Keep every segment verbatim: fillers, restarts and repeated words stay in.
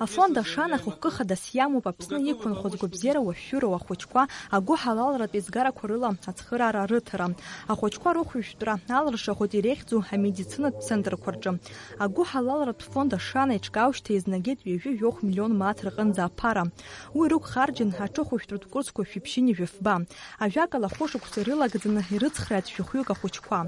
Афонд Ашана хықәкы хадас иамоуп Аԥсны иқәынхоз гәабзиара уашәшәыроу ахәыҷқәа агәыҳалалратә еизгарақәа рыла ацхыраара рыҭара. Ахәыҷқәа рыхәшәтәра алыршахоит иреиӷьӡоу амедицинатә центрқәа рҿы. Агәыҳалалратә фонд Ашана иҿкаушьҭа изнагеит ҩажәи жәохә миллион мааҭ рҟынӡа аԥара. Уи рықәхарџьын аҽыхәшәтәратә курсқәа шәиԥшьыни жәафба. Ажәакала, хәышықәса ирылагӡаны ирыцхрааит шәихәҩык ахәыҷқәа.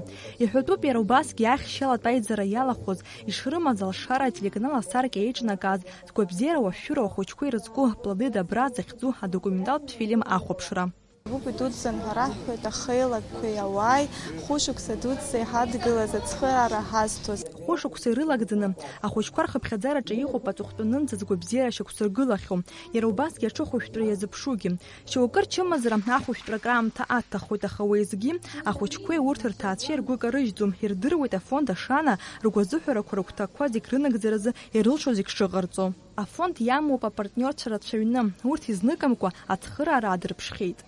Иҳәатәуп иара убасгьы ахьшьалатә аизара иалахәыз, ишрымаз алшара ателеканал асаркьа еиҿнакааз, згәабзиара уашәшәыроу ахәыҷқәа ирызку Плоды добра захьӡу адокументалтә фильм ахәаԥшра. Гәыгә идуӡӡан ҳәа раҳҳәоит ахеилакқәеи ауааи, хәышықәса дуӡӡа иҳадгылаз ацхыраара ҳазҭоз. Хәышықәса ирылагӡаны, ахәыҷқәа рхыԥхьаӡараҿы иҟоуп аҵыхәтәанынӡа згәабзиара шьақәсыргылахьоу, иара убасгьы аҽыхәышәтәра иазыԥшугьы. Шьоукы рчымазара ахәышәтәра акраамҭа аҭаххоит, аха уеизгьы ахәыҷқәеи урҭ рҭаацәеи ргәы карыжьӡом, ирдыруеит афонд Ашана ргәазыҳәарақәа рыгәҭакқәа зегь рынагӡаразы ирылшо зегь шыҟарҵо. Афонд иамоуп апартниорцәа рацәаҩны, урҭ изныкымкәа ацхыраара аадырԥшхьеит.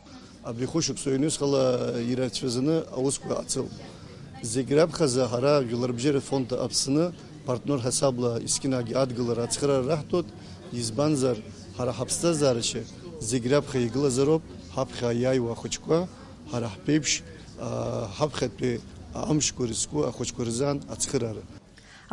Абри хәышықәса ҩнызқьала ирацәаӡаны аусқәа ацылт. Зегь раԥхьаӡа ҳара Жәларбжьара фонд Аԥсны партнер ҳасабла есқьынагь адгылара ацхыраара раҳҭоит, избанзар, ҳара ҳаԥсҭазаарашьа зегь раԥхьа игылазароуп, ҳаԥхьа иааиуа ахәыҷқәа, ҳара ҳԥеиԥш, аа, ҳаԥхьатәи амшқәа ирызку ахәыҷқәа рзы ацхыраара.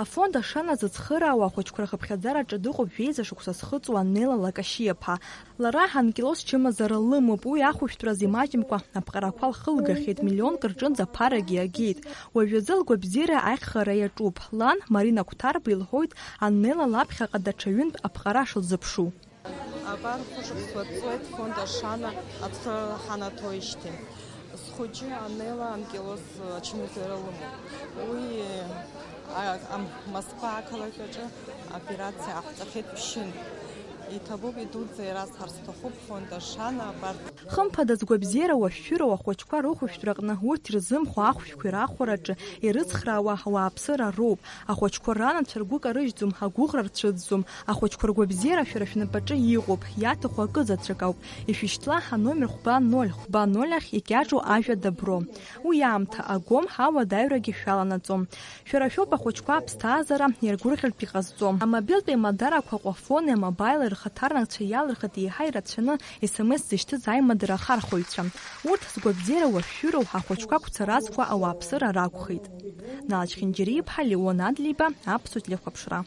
Афонд Ашана зыцхыраауа ахәыҷқәа рхыԥхьаӡараҿы дыҟоуп жәеиза шықәса зхыҵуа Нела Лакашьиаԥа. Лара анкилос чымазара лымоуп, уи ахәышәтәраз имаҷымкәа аԥҟарақәа лхылгахьеит, миллионк рҿынӡа аԥарагьы агеит. Уажәазы лгәабзиара аиӷьхара иаҿуп. Лан, Марина Қәҭарба илҳәоит, Аннела лаԥхьаҟа даҽа ҩынтә аԥҟара шылзыԥшу. Абар хәышықәса ҵуеит фонд Ашана ацхыраара ҳанаҭоижьҭеи. Схәыҷы Аннела анкилос ачымазара лымоуп. Уи, а, ам-, Москва ақалақь аҿы операциа аҟаҵахьеит ԥшьынтә. Иҭабуп, идуӡӡа ирасҳәар сҭахуп фонд Ашана абарҭ. Хымԥада, згәабзиара уашәшәыроу ахәыҷқәа рыхәышәтәраҟны урҭ ирзымхо ахәшәқәа ирахәараҿы ирыцхраауа ауааԥсыра роуп. Ахәыҷқәа ранацәа ргәы карыжьӡом, агәыӷра рцәыӡӡом. Ахәыҷқәа ргәабзиара шәара шәнапаҿы иҟоуп, иаҭаху акы заҵәык ауп. Ишәышьҭла аномер хәба ноль хәба ноль ахь икьаҿу ажәа добро. Уи аамҭа агом, ауадаҩрагьы шәаланаҵом. Шәара шәоуп ахәыҷқәа аԥсҭазаара иаргәырӷьартә иҟазҵо. Амобилтә еимадарақәа Аквафони Амобаили рхаҭарнакцәа иалырхит еиҳа ирацәаны СМС зышьҭыз аимадара ахархәаҩцәа. Урҭ згәабзиара уашәшәыроу ахәыҷқәа ақәцаразқәа ауааԥсыра ракәхеит. Налач Хинџьариа-иԥҳа, Леон Адлеиба, Аԥсуа телехәаԥшра.